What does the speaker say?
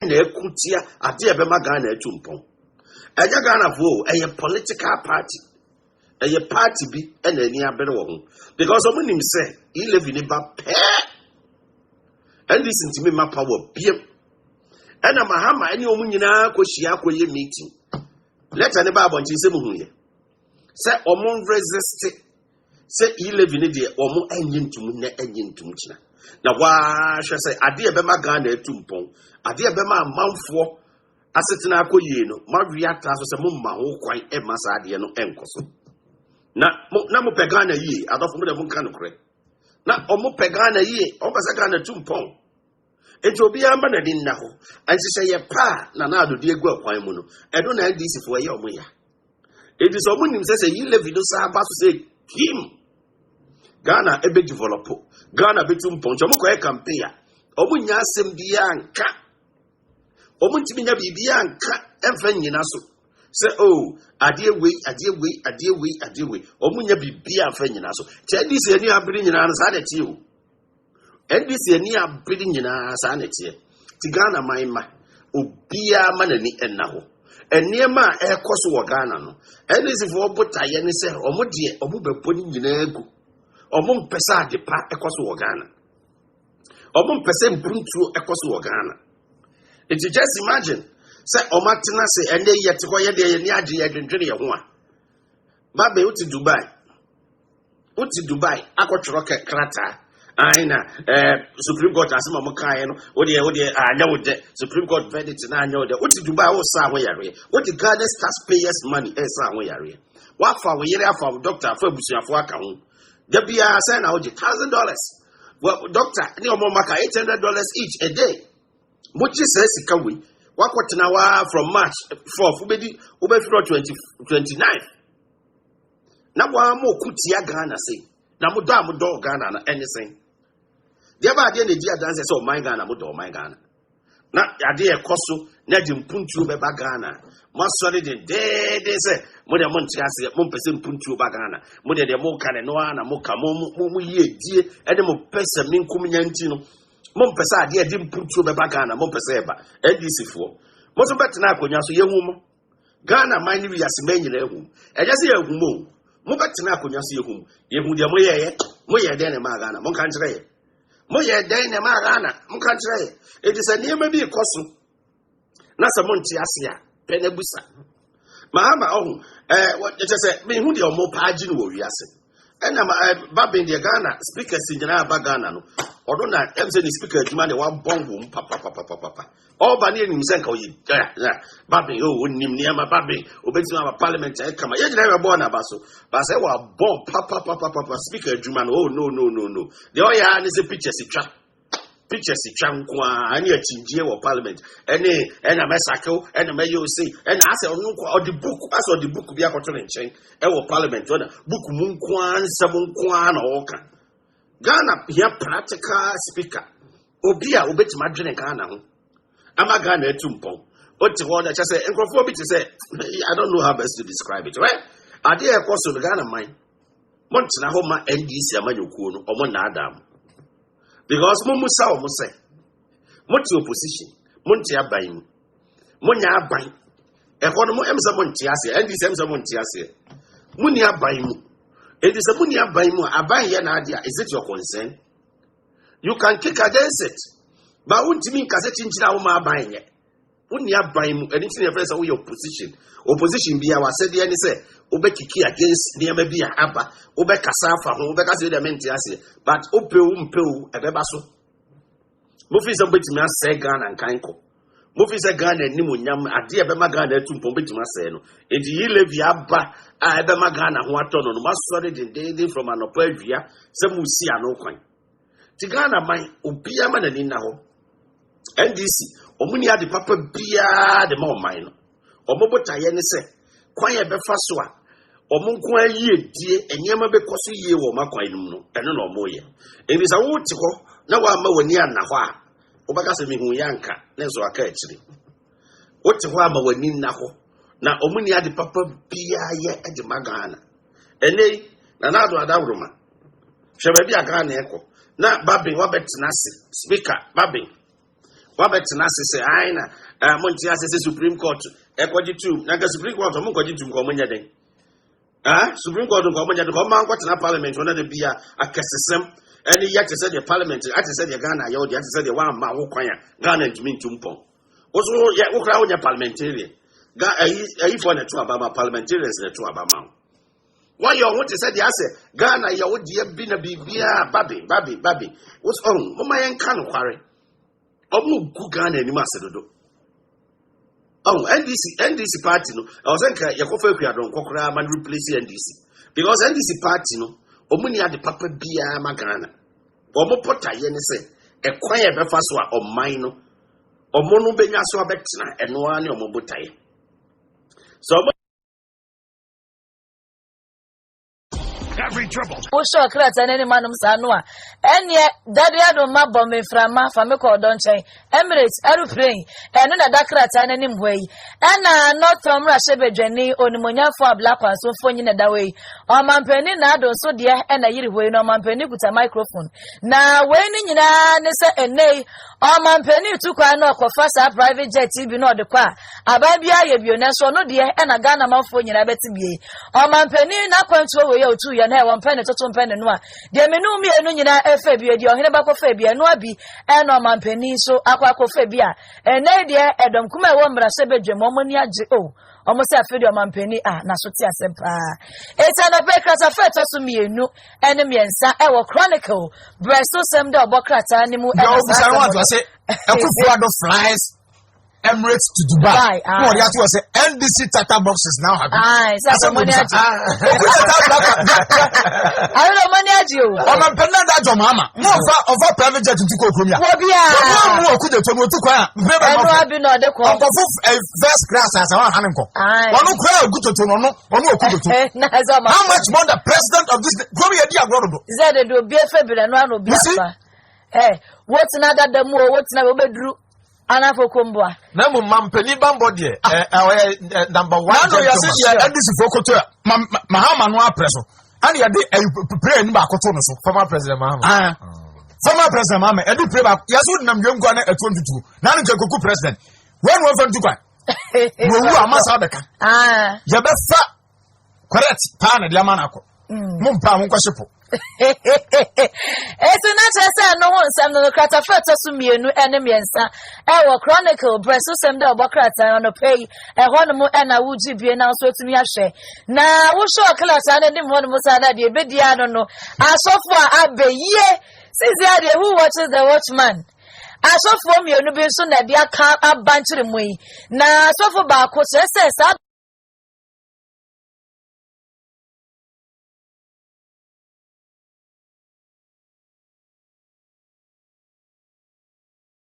Na ɛko tia adeɛ a ɛbɛma Ghana atu mpɔn. Ɛnyɛ Ghanafoɔ o, ɛyɛ political party. Ɛyɛ party bi ɛna ani abere wɔ ho because ɔmo nim sɛ E-levy ne ba pɛɛ, NDC ntumi ma power biem. Ɛna Mahama ɛne ɔmo nyinaa kɔhyia akɔyɛ meeting. Letter ne ba abɔnten sɛ muhu yɛ sɛ ɔmo resist sɛ E-levy ne deɛ, ɔmo ɛnyɛ ntum nɛ, ɛnyɛ ntum kyina. Na wahwɛ sɛ adeɛ ɛbɛma Ghana atu mpɔn, adeɛ ɛbɛma amanfoɔ asetena akɔ yie no, moawe atra so sɛ momma ho kwan ɛmma saa adeɛ no ɛnkɔ so. Na mo na mopɛ Ghana yie, adɔfo, mo deɛ monka nokorɛ, na ɔmo pɛ Ghana yie, ɔmo pɛ sɛ Ghana tu mpɔn. Nti obiara mma n'ani nna hɔ. Nhyehyɛ pa a na adode egu akwan mu no, ɛno na NDC foɔ ɛyɛ ɔmo ya. Eti sɛ ɔmo nim sɛ E-levy no saa ba so sɛ kim, Ghana ebe develop, Ghana bɛtu mpɔn. Nti ɔmo kɔyɛ campaign a, ɔmo nya asɛm biara nka, ɔmo ntumi nya biribiara nka ɛmfa nyina so sɛ o oh, adeɛ wei, adeɛ wei, adeɛ wei, adeɛ wei. Ɔmo nya biribiara mfa nyina so. Kyɛ NDC ani abere nyinaa no, saa na ɛteɛ o. NDC ani abere nyinaa, saa na ɛteɛ. Ti Ghana man ma obiara ma n'ani ɛnna hɔ. Nneɛma a ɛrekɔ so wɔ Ghana no, NDC foɔ botaeɛ ne sɛ ɔmo deɛ, ɔmo bɛbɔ ne nyinaa gu. Ɔmo mpɛ sɛ ade pa ɛkɔ so wɔ Ghana, ɔmo mpɛ sɛ mpuntuo ɛkɔ so wɔ Ghana. Nti just imagine sɛ ɔmo atena se ɛnɛ yɛ te hɔ, yɛ deɛ yɛ ni agye, yɛ dwendwene yɛ ho a babe, wote Dubai, wote Dubai akɔtwerɛ krataa ayi na Supreme Court asɛm a mo kaeɛ no, wodeɛ wodeɛ anyɛ wo dɛ. Supreme Court verdict na anyɛ wo dɛ. Wote Dubai, wosa ho yareɛ, wote Ghana's taxpayers' money ɛsa ho yareɛ. Wafa wo yere, afa wo doctor, afa abusuafoɔ aka ho. Da biara sɛ na wogye $1,000. Well, doctor ne ɔmo maka $800 each a day. Mogye saa sika wei, wakɔtena waa from March 4, wobɛdi wobɛfiri 20 29 na waa mo ko tia Ghana sei. Na mo dɔ a mo dɔ Ghana no ɛne sɛn? Deɛ ba adeɛ na edi adanse sɛ ɔman Ghana, mo dɔ ɔman Ghana na adeɛ ɛkɔ so na de mpuntuo bɛba Ghana, mo asɔre dendeenden sɛ mo deɛ mo nte aseɛ, mo mpɛ sɛ mpuntuo ba Ghana. Mo deɛ mo ka ne no ara na mo ka mo mo mo yie die ɛne mo pɛ sɛ me nkum nya. Nti no mo mpɛ sɛ adeɛ de mpuntuo bɛba Ghana, mo mpɛ sɛ ɛba. NDC foɔ, mo nso bɛtena akonnwa so, yɛhu mo. Ghana man ne wiase man nyinaa ehu. Ɛnyɛ sɛ yɛhu mo o, mo bɛtena akonnwa so, yɛhu mo, yɛhu deɛ mo yɛyɛ. Mo yɛ dɛn na ɛmaa Ghana? Mo nka nkyerɛ yɛ. Mo yɛ dɛn na ɛmaa Ghana? Mo nka nkyerɛ yɛ. Eti sɛ nneɛma bi kɔ so na sɛ mo nte ase a, pɛ na busa Mahama. Ɔho ɛɛ kyɛ sɛ mehu deɛ ɔmo paagye no wɔ wiase. Ɛna ma Bagbin deɛ, Ghana speakers nyinaa ba Ghana no, ɔno na ɛm sɛ ne speaker adwuma deɛ wabɔn wɔ mu papapapapapa. Ɔba ne anim sɛ nka ɔyɛ ɛɛ Bagbin o, onim nneɛma. Bagbin obetumi aba parliament ɛyɛ kama, yɛn nyinaa yɛ bɔɔ n'aba so baasɛ wabɔn papapapapa. Speaker adwuma no, oh, no, no, no, no. Deɛ ɔyɛ a ne sɛ pictures twa, pictures twa nko ara, ɛne akyinkyie wɔ parliament, ɛne ɛna mɛsakew, ɛna mɛyɛ ose, ɛna asɛ ɔno nko ɔde book, asɛ ɔde book bi akɔto ne nkyɛn ɛwɔ parliament. Ɔna book mu nko ara, nsɛm nko ara na ɔɔka. Ghana hia practical speaker, obi a obetumi adwene Ghana ho ama Ghana atu mpɔn. Wote hɔ na kyɛ sɛ nkurɔfoɔ bi te sɛ, I don't know how best to describe it. Well, adeɛ a ɛkɔ so no, Ghana man, montena hɔ ma NDC amanyɔkuo no ɔmo nnaadaa mo, because mo musa ɔmo sɛ mote opposition, monte aban mu, monya aban ɛhɔ no mo ɛm sɛ monte aseɛ. NDC ɛm sɛ monte aseɛ, monni aban mu. Enti sɛ monni aban mu a, aban yɛ n'adeɛ a, is it your concern? You can kick against it, but wontumi nka sɛ kyinkyini a woma aban nyɛ. Wonni aban mu, ɛno nti na yɛfrɛ sɛ woyɛ opposition. Opposition bi a, wasɛdeɛ ne sɛ wobɛkick against nneɛma bi a aba, wobɛkasa afa ho, wobɛka sɛ deɛ mente aseɛ, but wopɛ wo mpɛ wo, ɛbɛba so. Mofii sɛ mobɛtumi asɛe Ghana nkan kɔ, mofii sɛ Ghana anim onyam adeɛ a ɛbɛma Ghana atu mpɔn, mobɛtumi asɛe no. Enti E-levy aba a ɛbɛma Ghana ho atɔ no no, moasɔre dendenden from anɔpa awia sɛ mosi ano kwan. Nti Ghana man, obiara ma n'ani nna hɔ. NDC, ɔmo ni ade papa biara de ma ɔman no. Ɔmo botaeɛ ne sɛ kwan a ɛbɛfa so a ɔmo nko ayie die, nneɛma bɛkɔ so yie wɔ ɔmo akwan no mu no, ɛno na ɔmo yɛ. Ebi sɛ wote hɔ na woama w'ani anna hɔ a, wobɛka sɛ mehu yɛ anka ne nso aka akyire. Wote hɔ ama w'ani nna hɔ na ɔmo ni ade papa biara yɛ de ma Ghana. Ɛnɛ yi Nana Ado Adaworoma, hwɛ baabi a Ghana ɛkɔ na Bagbin wabɛtena ase. Speaker Bagbin Wabɛtena ase sɛ ae na monte ase sɛ Supreme Court ɛkɔgye tum. Na nka Supreme Court ɔmo nkɔgye tum kɔ ɔmo nyɛ den. Ah, Supreme Court nka ɔmo nyɛ den kɔ ɔmo ankɔtena parliament hɔ na de bia akɛsesɛm ɛne yɛ te sɛ deɛ parliament ate sɛ deɛ Ghana yɛ wo deɛ ate sɛ deɛ wamma wo kwan a Ghana ntumi ntu mpɔn. Woso yɛ wokora wonyɛ parliamentarian. Ga ayi ayifoɔ na ɛto aba ma parliamentarians na ɛto aba ma wo. Wɔyɛ ɔho te sɛ deɛ asɛ Ghana yɛ wo deɛ bi na biribiara babe babe babe. Woso ɔho moma yɛnka nokware. Ɔmo gu Ghana anim ase dodo. Ɔho NDC NDC party no ɛwɔ sɛ nka yɛkɔfa Akua Donkor koraa ma no replace NDC because NDC party no ɔmo ni ade papa biara ma Ghana. Ɔmo pɔtayɛ ne sɛ ɛkwan a ɛbɛfa so a ɔman no ɔmo no bɛnya so abɛtena ɛno ara ne ɔmo botaeɛ. So ɔmo Every dribble. Wohyɛ krataa no anim anom saa no a, ɛneɛ dade adoma bɔ me mframa fa me kɔ ɔdɔ nkyɛn. Emirates aeroplane ɛno na ɛda krataa no anim hɔ yi. Ɛna Northern mmarahyɛbadwani onimonyamfo Abla Kwanso mfonyin na ɛda hɔ yi. Ɔmampanin Nado nso deɛ ɛna yiri hɔ yi na ɔmampanin kuta microphone. Na wei no nyinaa ne sɛ ɛnnɛ yi ɔmampanin tu kwan na ɔkɔfa saa private jet yi bi na ɔde kɔ a aban biara yɛ bio, nanso ɔno deɛ ɛna Ghana manfoɔ nyinaa bɛte bie. Ɔmampanin n'akwantuo wei a otu yɛ no ɛwɔ mpɛ ne toto mpɛ ne no a deɛ menu mmienu nyinaa ɛfɛ bi, deɛ ɔhene bakɔ fɛ bi ɛno abi ɛna ɔmampanin nso akɔ akɔfɛ bi a ɛnɛ yi deɛ ɛdɔm kuma ɛwɔ mmarahyɛ badwam wɔn ani agye o. Wɔn sɛ afei deɛ ɔmampanin a n'aso te asɛm paa. Eti anɔpɛ kratafa ɛtɔ so mmienu ɛne mmiɛnsa ɛwɔ Chronicle brɛ so sɛm dɛ ɔbɔ krataa ne mu. Ɛna saa asɛm no sɛ Akufo-Addo flies Emirates to Dubai. Dubai, ah. Na ɔde ato hɔ sɛ NDC tata boxes now happy. Ayi sɛ Asɛm ɔmo ani bisa. agye. Okuta black. Ayi na ɔmo ani agye o. Ɔma mpɛn na da jɔ maama. Mo nfa ɔfa private jet nti kɔ okurom ya. Wɔ biara. Wɔn mu oku de to mu otu kwan a mpere bɛ Ɛno nɔfɛ. abi na ɔde kɔ. Ɔnkɔfo first class asa wɔn ahane nkɔ. Ayi. Wɔn kura ogu toto no ɔno ɔno oku toto. Na ɛsɛ ɔma. How much more the president of this kurom yɛ di agorɔ dodo? Sɛ de de obi efe bi na ɛno ano obi You see? afa. Ɛ wotena dada mu o, wotena wobɛduru anafo komboa. Na mmom mampanin bambɔ deɛ ɛ ɛ ɔyɛ ɛ number one N'ano yɛ se gentleman. deɛ NDC fo koto a ma Mahama no aprɛ so. Ɛna yɛde ɛyi plane baako to no so. Former President Mahama. Ah. Former President Mahama ɛde plane baako yɛsɛ wodinam wiem kwan na ɛtuo ntutuo. N'ano nkyɛn koku president. Wɔn na wɔn fɛn tu kwan. Wɔwu a masa abɛka. Ah. Yɛbɛfa correct paa na de ama no akɔ. Mo mpa mo nkɔhye po. Eti na kyerɛ sɛ ɛno ho nsɛm no kratafa ɛtɔ so mmienu ne mmiɛnsa ɛwɔ Chronicle brɛ so sɛm dɛ ɔbɔ krataa no pɛ yi ɛhɔ nom ɛna wogye bie na nso atumi ahwɛ na wohwɛ ɔkrataa no anim hɔ nom saa na deɛ ebedi ano no asɔfo a abɛyie sisi adeɛ who watches the watchman. Asɔfoɔ mmienu bi nso na ɛde aka aba nkyerɛ mu yi na asɔfo baako kyerɛ sɛ saa.